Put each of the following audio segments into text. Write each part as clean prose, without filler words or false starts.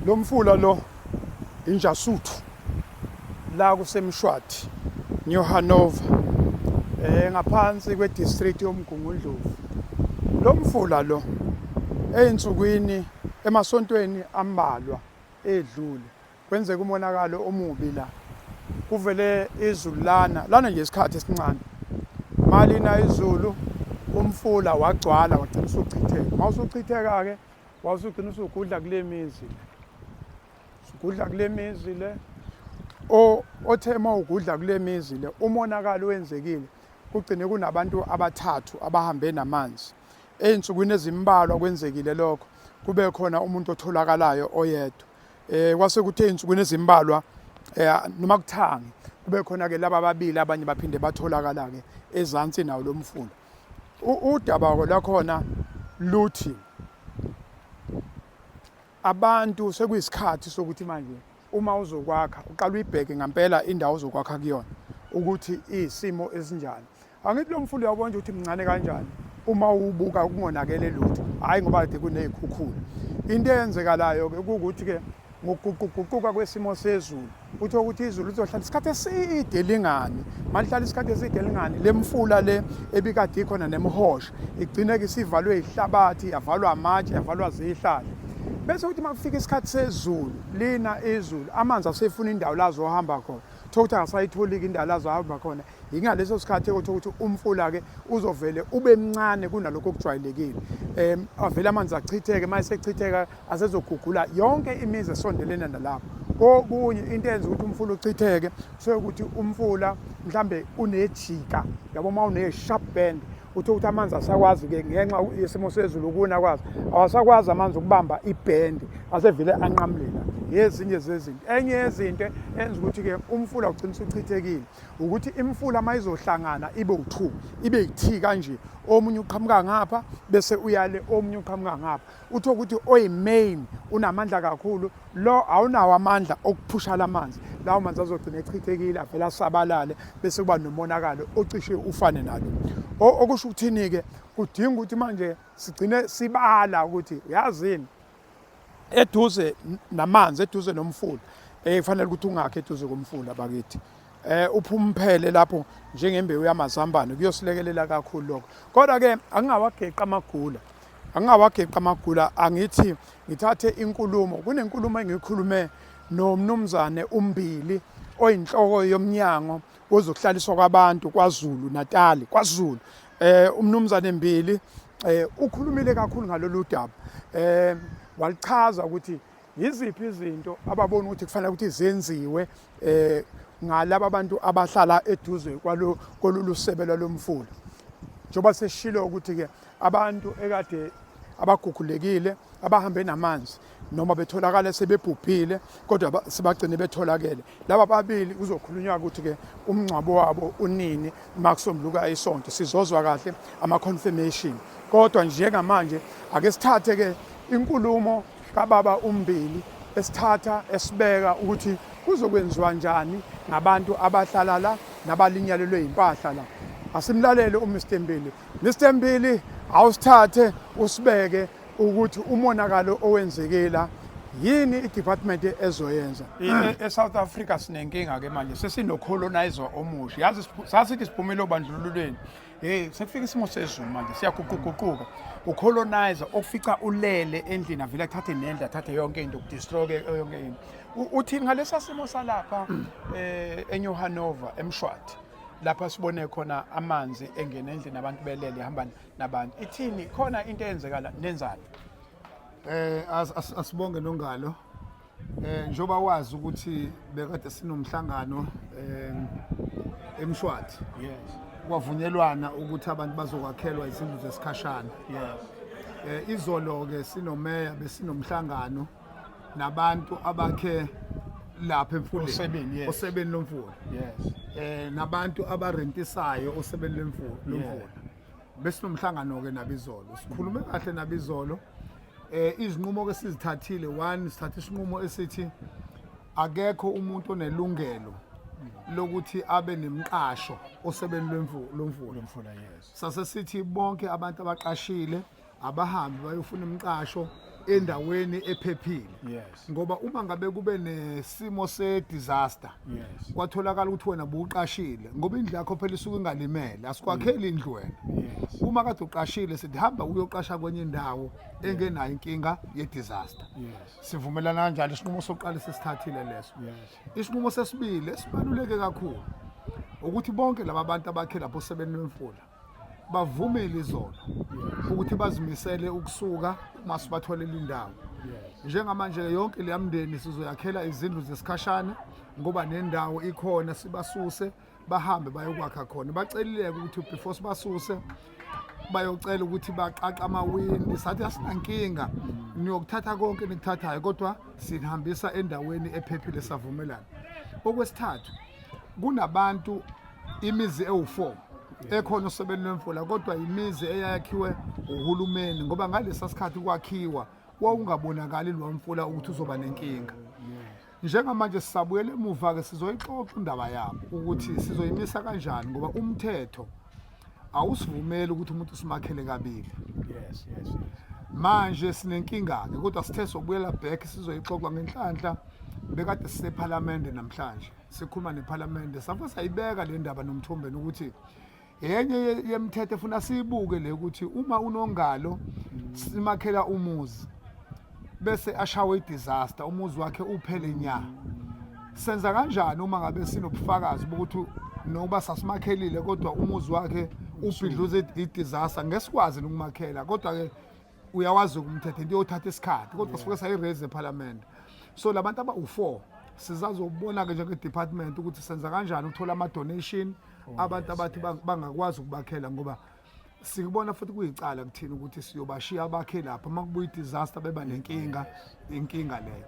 Lo mfula lo iNjasuthu la kuseMshwathi, New Hanover, ngaphansi kwe-district yoMgungundlovu. Lo mfula lo ey'nsukwini emasontweni ambalwa edlule kwenzeka umonakalo omubi la. Kuvele izulu lana lana nje isikhathi esincane. Malina izulu umfula wagcwala wagcina usuchitheka. Uma usuchitheka-ke wawusugcina usugudla kule mizi le. Usugudla kule mizi le. O othe uma ugudla kule mizi le umonakalo wenzekile kugcine kunabantu abathathu abahambe namanzi. Ey'nsukwini ezimbalwa kwenzekile lokho kube khona umuntu otholakalayo oyedwa. Kwase kuthe ey'nsukwini ezimbalwa noma kuthangi kube khona-ke laba ababili abanye baphinde batholakala-ke ezansi nawo lo mfula. Udaba lwakhona luthi abantu sekuyisikhathi sokuthi manje uma uzokwakha uqala uyibheke ngampela indawo ozokwakha kuyona ukuthi iyisimo esinjani. Angithi lo mfula uyawubona nje ukuthi mncane kanjani uma uwubuka kungonakele lutho, hhayi ngoba kade kuney'khukhula. Into eyenzekalayo-ke kuwukuthi-ke ngokuguquguquka kwesimo sezulu uthole ukuthi izulu lizohlala isikhathi eside lingani. Uma lihlala isikhathi eside lingani, le mfula le ebikade ikhona nemihosha igcine-ke isivalwe yihlabathi, yavalwa amatshe, yavalwa zihlahla. Bese kuthi uma kufika isikhathi sezulu, lina izulu, amanzi asefuna indawo la azohamba khona. Uthole ukuthi akasayitholi-ke indawo la azohamba khona. Yingaleso sikhathi othola ukuthi umfula-ke uzovele ube mncane kunalokhu okujwayelekile. Avele amanzi achitheke, uma esechitheka asezogugula yonke imizi esondelene nalapho. Kokunye into eyenza ukuthi umfula uchitheke kusuke ukuthi umfula mhlambe unejika, yabo, uma une-sharp bend uthole ukuthi amanzi asakwazi-ke ngenxa yesimo sezulu ukuna kwazo awasakwazi amanzi ukubamba ibhendi asevele anqamulela. Yezinye zezinto. Enye yezinto enza ukuthi-ke umfula ugcine usuchithekile ukuthi imifula uma izohlangana ibe u-two, ibe yi-T kanje, omunye uqhamuka ngapha bese uyale, omunye uqhamuka ngapha. Uthole ukuthi oyi-main unamandla kakhulu, lo awunawo amandla okuphusha la manzi. Lawo manzi azogcina echithekile, avele asabalale bese kuba nomonakalo ocishe ufane nalo. Okusho ukuthini-ke, kudinga ukuthi manje sigcine sibala ukuthi yazini eduze namanzi, eduze nomfula, kufanele ukuthi ungakhi eduze komfula bakithi. Uphumphele lapho njengembewu yamazambane, kuyosilekelela kakhulu lokho. Kodwa-ke angingawageqi amagula, angingawageqi amagula. Angithi ngithathe inkulumo, kunenkulumo engiyikhulume nomnumzane uMbili oyinhloko yomnyango wezokuhlaliswa kwabantu KwaZulu Natali, KwaZulu. Umnumzane Mbili ukhulumile kakhulu ngalolu daba, walichaza ukuthi yiziphi izinto ababona ukuthi kufanele ukuthi zenziwe ngalaba bantu abahlala eduze kwalo kololu sebe lwalomfula. Njengoba seshilo ukuthi-ke abantu ekade abagugulekile abahambe namanzi noma betholakala sebebhubhile kodwa sebagcine betholakele, laba babili kuzokhulunywa ukuthi-ke umngcwabo wabo unini uma kusombuluka isonto, sizozwa kahle ama-confirmation. Kodwa njengamanje ake sithathe-ke inkulumo kababa uMbili esithatha esibeka ukuthi kuzokwenziwa njani ngabantu abahlala la nabalinyalelwe yimpahla la. Asimlalele uMr Mbili. Mr Mbili, awusithathe usibeke ukuthi umonakalo owenzeke la yini i-department ezoyenza. E-South Africa sinenkinga ke manje, sesino-colonizer omusha. Yazi sasithi siphumile obandlululweni, hey, sekufika isimo sezulu manje siyaguquguquka. U-colonizer okufica ulele endlini avele athathe nendlu, athathe yonke into, kudestroy yonke into. Uthini ngalesa simo salapha eNew Hanover eMshwathi, lapha sibone khona amanzi engena endlini abantu belele, ehamba nabantu? Ithini khona into eyenzekala, nenzani? Asibonge Nongalo. Njengoba wazi ukuthi bekade sinomhlangano eMshwathi. Kwavunyelwana ukuthi abantu bazokwakhelwa izindlu zesikhashana. Izolo ke sinomeya besinomhlangano nabantu abakhe lapha emfuleni. Osebeni, yes. Osebeni lomfula. Nabantu abarentisayo osebeni lomfula. Besinomhlangano ke nabizolo. Sikhulume kahle nabizolo. Izinqumo ke sizithathile, one, sithatha isinqumo esithi akekho umuntu onelungelo lokuthi abe nemqasho osebeni lomfula. Lomfula, yes. Sase sithi bonke abantu abaqashile abahambe bayofuna imqasho Endaweni ephephile. Ngoba uma ngabe kube nesimo se-disaster, kwatholakala ukuthi wena buwuqashile, ngoba indlu yakho phela isuke ingalimele, asikwakheli indlu wena. Uma kade uqashile, sithi hamba uyoqasha kwenye indawo engenayo inkinga ye-disaster. Sivumelana kanjalo. Isinqumo sokuqala sesithathile leso. Isinqumo sesibili esibaluleke kakhulu ukuthi bonke laba bantu abakhe lapho osebeni lwemfula bavumile izolo ukuthi bazimisele ukusuka uma sibatholela indawo. Njengamanje yonke leya mndeni sizoyakhela izindlu zesikhashana ngoba nendawo ikhona, sibasuse bahambe bayokwakha khona. Bacelileke ukuthi before sibasuse bayocela ukuthi baqaqa amawindi. Sathi asinankinga, niyokuthatha konke nikuthathayo, kodwa sinihambisa endaweni ephephile. Savumelana. Okwesithathu, kunabantu imizi ewu-4 ekhona osebeni lwemfula, kodwa imizi eyayakhiwe uhulumeni, ngoba ngalesa sikhathi kwakhiwa wawungabonakali lo mfula ukuthi uzoba nenkinga. Njengamanje sisabuyela emuva-ke, sizoyixoxa indaba yabo ukuthi sizoyimisa kanjani, ngoba umthetho awusivumeli ukuthi umuntu simakhele kabili. Manje sinenkinga-ke, kodwa sithe sobuyela back, sizoyixoxa. Ngenhlanhla bekade sisephalamende namhlanje, sikhuluma nephalamende, safa sayibeka le ndaba noMthombeni ukuthi enye yemithetho efuna siyibuke le, ukuthi uma unongalo simakhela umuzi bese ashawe i-disaster, umuzi wakhe uphele nya, senza kanjani uma ngabe sinobufakazi bokuthi nokuba sasimakhelile kodwa umuzi wakhe ubhidluze i-disaster, ngesikwazi nokumakhela? Kodwa-ke uyawazi umthetho, into yothatha isikhathi, kodwa sifike sayi-raise ephalamende. So labantu abawu-4 sizazobona-ke njenge-department ukuthi senza kanjani ukuthola ama-donation, abantu abathi bangakwazi ukubakhela, ngoba sikubona futhi kuyicala kuthina ukuthi siyobashiya bakhe lapha, uma kubuya i-disaster beba nenkinga, inkinga leyo.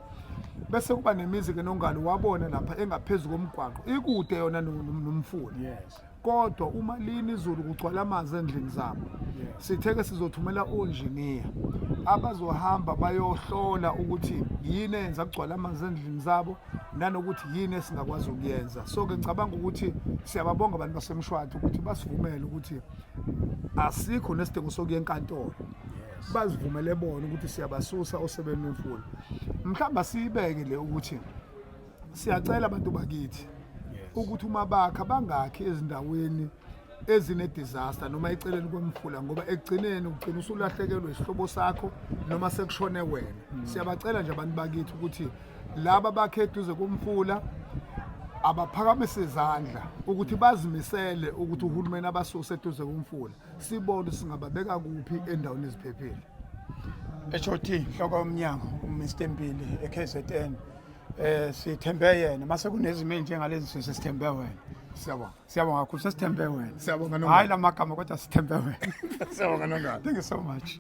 Bese kuba nemizi-ke nongalo wabona lapha engaphezu komgwaqo, ikude yona nomfula, kodwa uma lina izulu kugcwala amanzi endlini zabo. Sithe-ke sizothumela onjiniya abazohamba bayohlola ukuthi yini eyenza kugcwala amanzi endlini zabo nanokuthi yini esingakwazi ukuyenza. So-ke ngicabanga ukuthi siyababonga abantu baseMshwathi ukuthi basivumele ukuthi asikho nesidingo sokuya enkantolo, bazivumele bona ukuthi siyabasusa osebeni lwemfula. Mhlawumbe asiyibeke le ukuthi siyacela abantu bakithi ukuthi uma bakha bangakhi ezindaweni ezine-disaster noma eceleni kwemfula, ngoba ekugcineni ugcina usulahlekelwe isihlobo sakho noma sekushone wena. Siyabacela nje abantu bakithi ukuthi laba bakhe eduze komfula abaphakamise izandla ukuthi bazimisele ukuthi uhulumeni abasuse eduze komfula, sibone singababeka kuphi endaweni eziphephile. HOD, Nhloko yomnyango, uMr Mpili eKZN, sithembe yena. Mase kunezimo ezinjengalezi sesithembe wena. Siyabonga. Siyabonga kakhulu, sesithembe wena. Siyabonga. Hayi lamagama, kodwa sithembe wena. Siyabonga, Nongalo. Thank you so much.